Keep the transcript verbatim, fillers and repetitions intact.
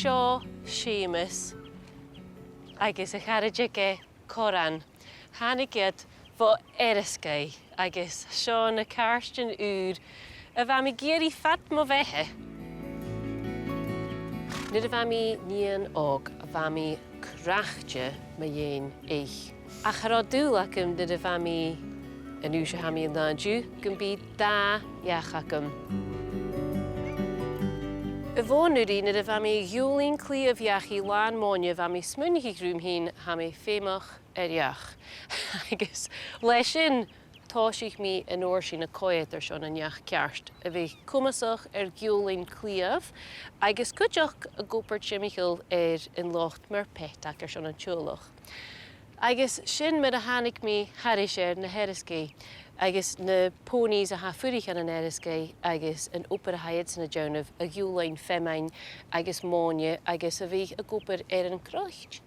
do Seumas agus a charaid aige, Coran. Thàinig iad bho Èirisgeigh agus seo na cairtean ùra a bha mi ag iarraidh fad mo bheatha. Nuair a bha mi nighean òg, bha mi craicte mu dheidhinn eich. Ach cha robh dùil agam nuair a bha mi an aois a tha mi an-diugh gum bi dà each agam. A' bhòn-uiridh, nuair a bha mi a' giùlain cliabh dhachaigh làn mòine, bha mi a' smaoineachadh rium fhìn, tha mi feumach air each. Agus leis sin, thòisich mi an uair sin a' coimhead airson an each ceart, a bhiodh comasach air giùlain cliabh, agus cuideachd ag obair timcheall air an lot mar pet aca airson an teaghlach. Agus sin mar a thàinig mi thairis air na h-Èirisgeigh, agus na ponies a tha a' fuireach ann an Èirisgeigh, agus an obair a tha iadsan a' dèanamh, a' giùlain feamainn agus mòine, agus a bhith ag obair air an croit.